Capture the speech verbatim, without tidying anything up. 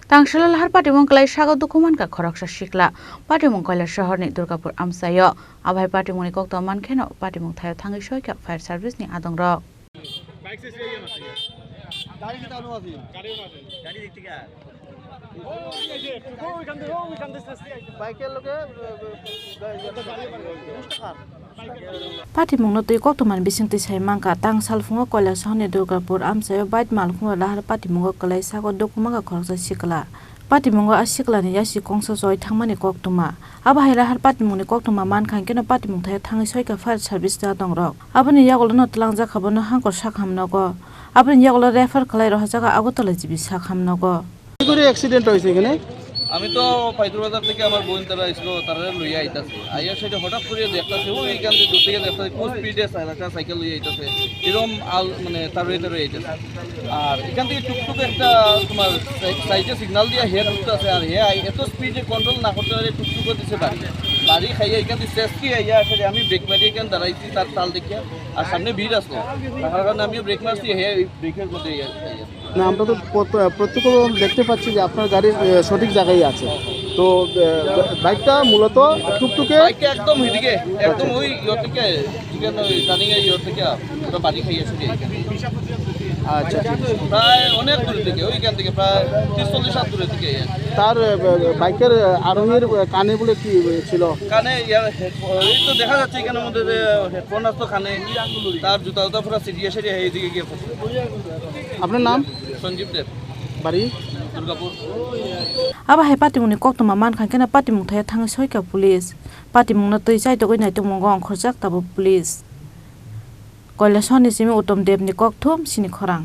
Tangsala lahar patimung kwlai sago dukhu mankha khoroksa sikla. Patimung Koilasohorni Durgapur amchaio. Abo hai patimungni koktwma mankheno patimung thaio thangwi soikha fire service ni adongrok. Patimungno twi koktwmani bisingtwi sai mankha, tang salphungo Koilasohorni Durgapur amchaio bike malkhungo lahar patimungo kwlai sago dukhu mankha khoroksa sikla. Patimungo a siklani yasi kongsa choi thangmani koktwma. Abo hai lahar patimungni koktwma mankha hinkhe no patimung thaio thangwi soikha fire service ni adongrok. Aboni yagulono twlangjakha bono hangkor sakham nogo. Aboni yagulo refer khlai rohorjago Agartala G B sakham nogo. কি করে অ্যাক্সিডেন্ট হয়েছে এখানে? আমি তো পাইথুর বাজার থেকে আমার বোন তারা এসলো, তারা লইয়া আইতাছে। আইয়া সেটা হঠাৎ করে দেখতাছে, ওই এখান থেকে দূর থেকে দেখতাছে, খুব স্পিডে সাইকেল লইয়া আইতাছে। এরকম আল-, মানে, তাড়াতাড়ি তাড়াতাড়ি আইতাছে। আর এখান থেকে টুকটুক একটা তোমার সাই-, সাইডে সিগন্যাল দিয়া হে ঢুকতাছে, আর হে আই-, এত স্পিডে কন্ট্রোল না করতে পারে টুকটুক করে দিছে বাড়ি। বাড়ি খাইয়া এখান থেকে শেষ কি আইয়া আসলে আমি ব্রেক মারি এখানে দাঁড়াইছি তার তাল দেখিয়া, আর সামনে ভিড় আসলো, তার কারণে আমিও ব্রেক মারছি, হে ব্রেকের মধ্যে ইয়ে, ইয়ে। না, আমরা তো প্রত-, প্রত্যক্ষ দেখতে পাচ্ছি যে আপনার গাড়ি, এ, সঠিক জায়গায় আছে। তো, এ, বাইকটা মূলত টুকটুকে বাইকটা একদম ওইদিকে, একদম ওই ইয়ে থেকে, চিকেন ওই টার্নিং এর ইয়ে থেকে ওটা বাড়ি খাইয়ে শুধু এইখানে। আচ্ছা, ঠিক আছে। প্রায় অনেক দূর থেকে, ওইখান থেকে প্রায় তিরিশ চল্লিশ হাত দূরে থেকে। তার, এ, বাইকের আরোহীর কানে বলে কি ছিল? কানে ইয়ার হেডফোন, এই তো দেখা যাচ্ছে এখানের মধ্যে যে হেডফোন আসতো কানে, তার জুতা উতা পুরো ছিঁড়িয়ে ছিঁড়িয়ে এইদিকে গিয়ে পড়ছে। আপনার নাম? সঞ্জীব দেব। বাড়ি? Durgapur. Abo hai patimungni koktwma mankha khe no patimung thaio thangwi soikha police. Patimungno twi chaitogwi naitokmungo ongkhorjak tabuk police. Koilasohorni simi Uttom Debni kokthum sini khorang.